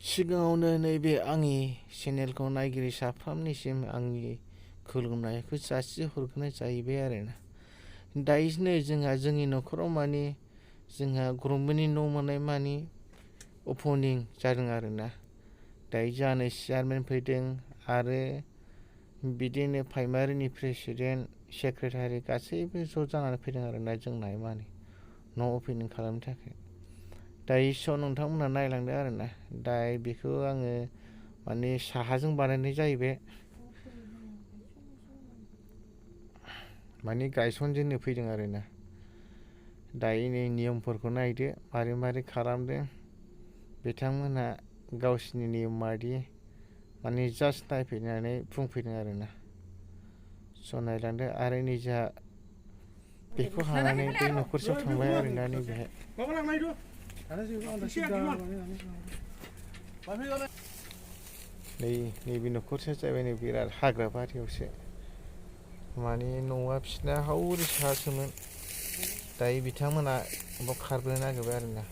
सिगाङावनो नैबे आंनि चेनेलखौ नायगिरि साफ्रोमनिसिम आंनि खुलुमनायखौ जासिहरग्रोनाय जाहैबाय आरोना। दायो नै जोंहा जोंनि न'खराव माने जोंहा ग्रुपनि न' मोननाय मानि अपेनिं जादों आरोना। दायो जानो सियारमेन फैदों आरो बिदिनो प्राइमारिनि प्रेसिडेन्ट सेक्रेटारि गासैबो ज' जानानै फैदों आरोना जोंनाय माने न' अपेनिं खालामनो थाखाय। दायो स' नोंथांमोनहा नायलांदो आरोना। दायो बेखौ आङो माने साहाजों बानायनाय जाहैबाय। माने गायसनजेननो फैदों आरोना। दायो नै नियमफोरखौ नायदो मारै मारै खालामदों बिथांमोनहा गावसिनि नियम बायदि माने जास्ट नायफैनानै बुंफैदों आरोना। स' नायलांदो आरो नै जोंहा बेखौ हानानै बै न'खरसेयाव थांबाय आरोना नैबेहाय। नैबे न'खरसेया जाबाय नै बिराद हाग्रा बारियावसो। माने न'आ बिसिना हावरि साहासोमोन। दायो बिथांमोना बाव खारबोनो नागिरबाय आरोना।